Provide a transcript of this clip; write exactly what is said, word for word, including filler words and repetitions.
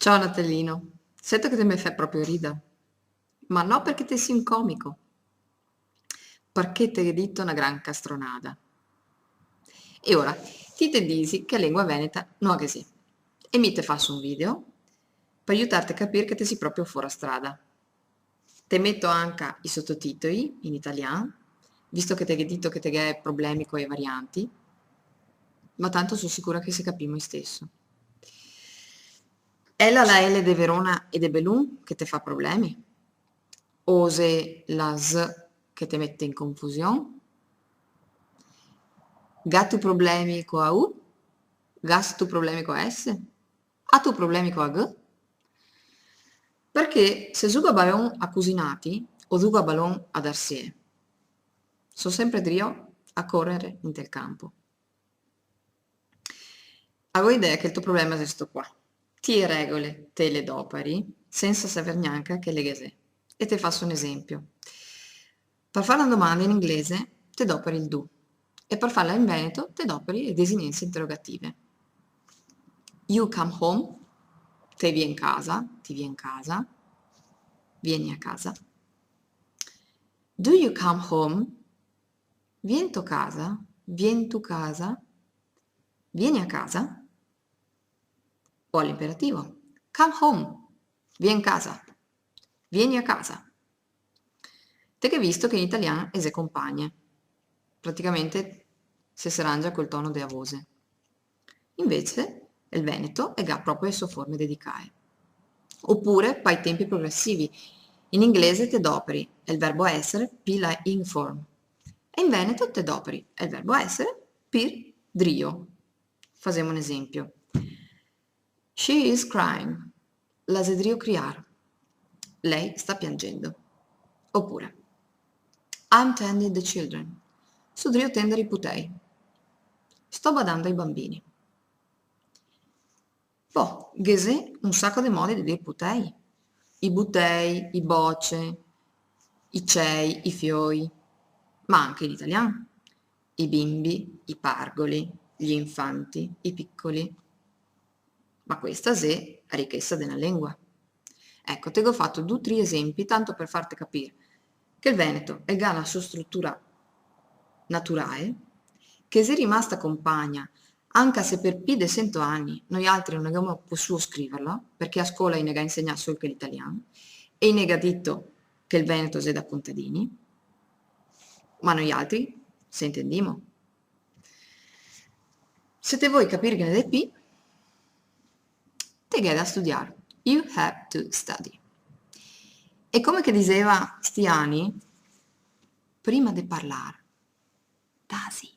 Ciò, Natalino, seto che te me fè proprio rida, ma no parché te si un comico, parché te ghe dito na gran castronada. E ora, ti te disi che a lengua veneta no a ghe xe, e mi te faso un video par iutarte a capir che te si proprio fora strada. Te meto anca i sototitoli in italian, visto che te ghe dito che te ghe problemi co e varianti, ma tanto so sicura che se capimo isteso. Xe la L de Verona e de Belun che te fa problemi? O xe la S che te mete in confusion? Gatu problemi co a U? Gastu problemi co a S? Atu problemi co a G? Parché se zuga balon a cusinati o zuga balon a darsee? So sempre drio a corere inte el campo. Gavevo idea che el to problema xe sto qua. Ti e regole te le dopari sensa saver gnanca che le ghe xe. E te faso un esempio. Par far na domanda in inglese te dopari el do, e par farla in veneto te dopari le desinense interogative. You come home, te vien casa, ti vien casa, vieni a casa. Do you come home? Vien to casa, vien tu casa, vieni a casa. O all'imperativo. Come home, vien casa, vieni a casa. Te ghe visto che in italian e xe compagne. Praticamente se se rangia col tono de a voxe. Invese, el veneto el ga proprio le so forme dedicae. Opure, pai tempi progresivi, in inglese te dopri el verbo esser pi la ing form, e in veneto te dopri el verbo esser pi drio. Fasemo un esempio. She is crying. La xe drio criar. Lei sta piangendo. Opure, I'm tending the children. So drio tendere i putei. Sto badando ai bambini. Boh, ghe xe un saco de modi de dir putei. I butei, i boce, i cei, i fioi, ma anca in italian. I bimbi, i pargoli, gli infanti, i piccoli. Ma questa xe a richesa de na lengua. Eco, te go fato du, tri esempi, tanto par farte capir che el veneto el ga na so strutura naturae, che xe rimasta compagna, anca se par pi de sento ani noialtri no gavemo posuo scriverla, parché a scola i ne ga insegnà sol che l'italian, e i ne ga dito che el veneto xe da contadini, ma noialtri se intendimo. Se te vol capirghene de pi, te ghè da studiar. You have to study. E come che dixeva sti ani, prima de parlar, tasi.